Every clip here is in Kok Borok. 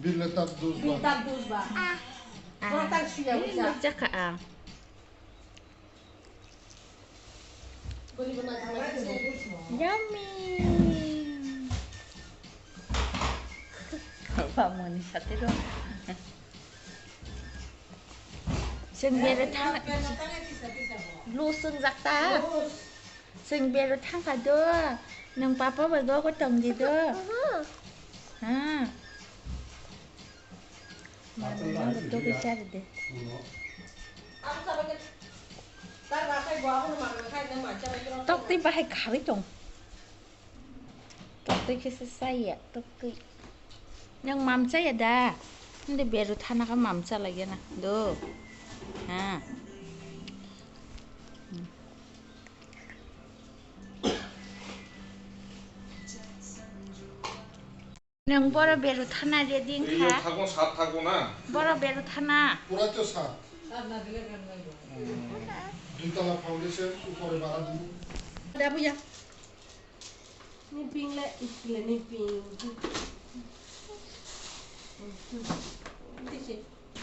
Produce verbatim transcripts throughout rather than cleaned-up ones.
Birle tak dus ba. Birle tak dus ba. Ah. Borok tak suya. Eh, wngkha. Nukjakha ang. Yummy. Bamoni sate do. Chwng bero thang, blue swngjak ta? Chwng bero thangkha do. Nwng papa bai gogo tongdi do. Ha. Mami, nwng togwi chari de. Toktwi bahai kharwi tong. Toktwi khe se chaya, toktwi. Nwng mam chaya da? Hindi beru thana khe mam chalaiya na. Do. Ha. Nwng boro beru thana ready wngkha. Thago, sat thago na? Boro beru thana. Pura to sat. Hmm. Dui tala foundation, upore bara dui. Da buya. Ni ping le, ni ping.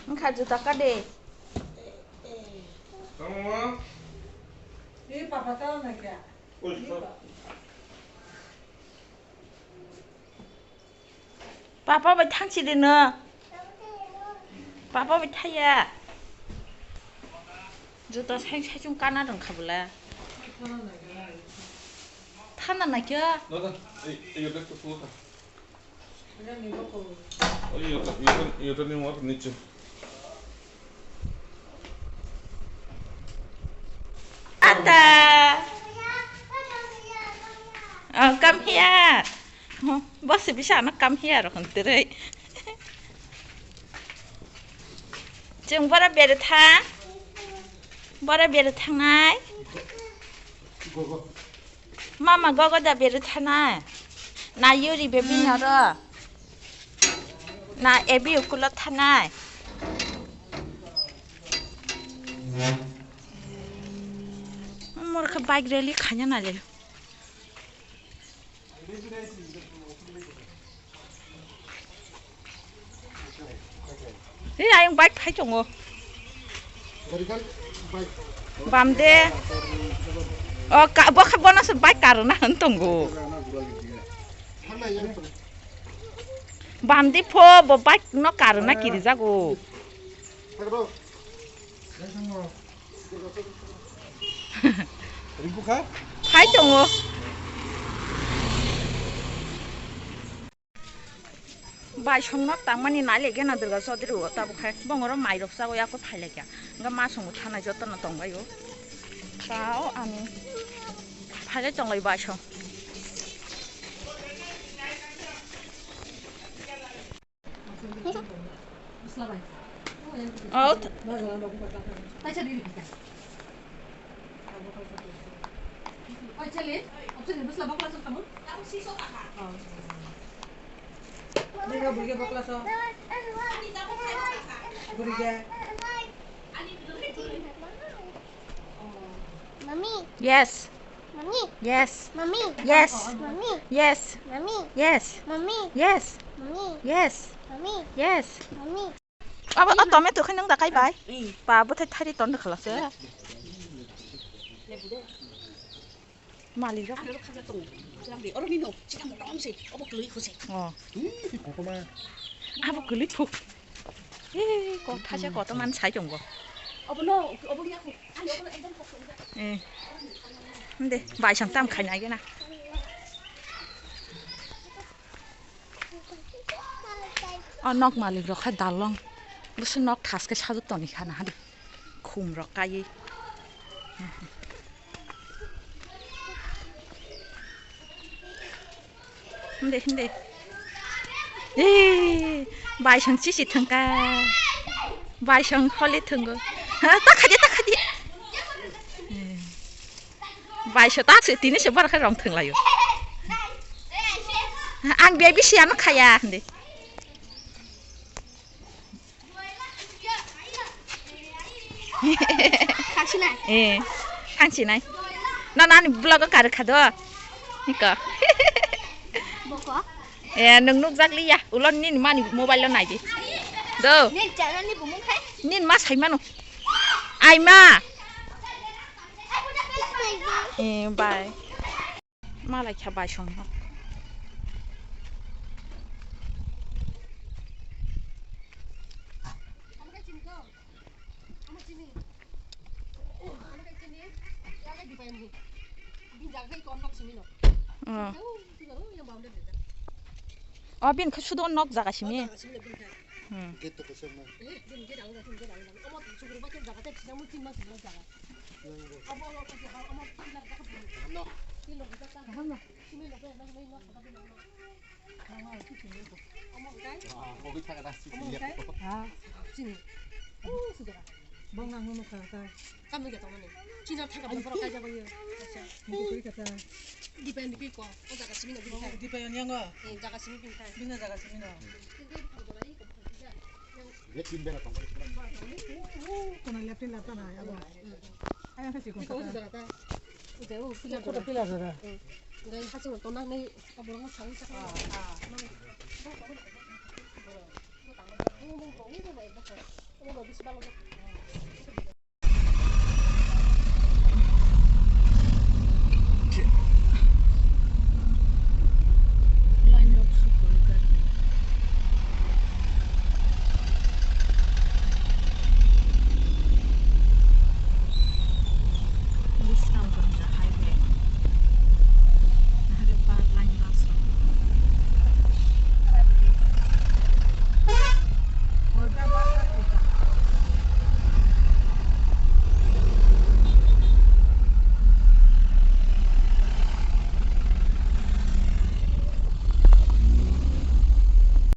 Wngkha juta ka de. Tamo ma? Ni papa tala na kya? Oi, ni papa. Papa bai thangsi de no. Papa bai thaya. Juta sai sai chung kana rang khabula. Thana na kya? Dada, ei, ei, bag to full kha. Ei, ei, ei, ei, ni mor niche. Ata. Oh, come here. Bosi bisa anak come here rok hwn twrwi. Chwng boro bere thang. Boro bere thangnai. Mama gogo da bere thanai. Na yuri baby noro. Na ebi ukulo thanai. Mor kha bike rally khanya na le. He, ayang bike phai tongo. Bam de. O, ka, bo kha, bono se bike karona hwn tongo. Bam de pho, bo bike no karona kiri jago. Phai tongo. Baisong no tangmani nai le gena Durga Chaudhary o tabuk hai. Bongoro mai rok chago yako thai le kya. Nga ma songo thana joto no tong bai o. Tao ani. Phai le tong lai baisong. Oh, th- Mami. Yes. Mami. Yes. Mami. Yes. Mami. Yes. Mami. Yes. Mami. Yes. Mami. Yes. Mami. Yes. Mami. Abo, o tomato khe nung da kai bai? Mm. Ba, bo thai thari ton khala se. Mali rok. Aro khaja tongo. Aro ni no, chikam tong se. Obo klui khose. Oh. Kokoma. Abo klui phu. Eh, ko thaja ko to man sai tongo. Obo no, obo ya ko. Ani obo ekdom kokoma. Eh. Nde, bai sam tam khai nai na. O nok malik rok khe dalong. Bwswk nok thaske sajwk toni kha na hadi. Khum rok kaiwi. Hinde, hinde. Ee, baisong chisi thangka. Baisong holi thango. Ha, ta khaidi, ta khaidi. Ee. Baisong tak se tini se bar kha rong thanglaio. Ang baby siya no khaya hinde. Thangsinai. Eh, thangsinai. Na, na, ani vlog o kar kha do. Niko. Boko. Eh, nwng nukjak liya. Ulo nini mani mobile o naidi. Do. Nini channel ni bumung khai? Nini ma sai mano. Ai ma. Eh, bye. Malai kha bai song no. Oh. Oh, bin kha sudo nok jaga simi. Hmm. Bong nang nukha ta. Kami gata mani. China thaka bong borok kaisa bang yo. Acha. Nukha kuri kata. Dipa ni ko. O jaga simi na bini thai. Dipa yang ngo. Eh, jaga simi bini thai. Bini jaga simi na. Kona lepin lapta na abo. Ayang kasi kona. Ko jaga ta. Udah, oh, pilar. Kota pilar jaga. Ngai haching to nang nei aborok no sawi sakha. Ah, ah.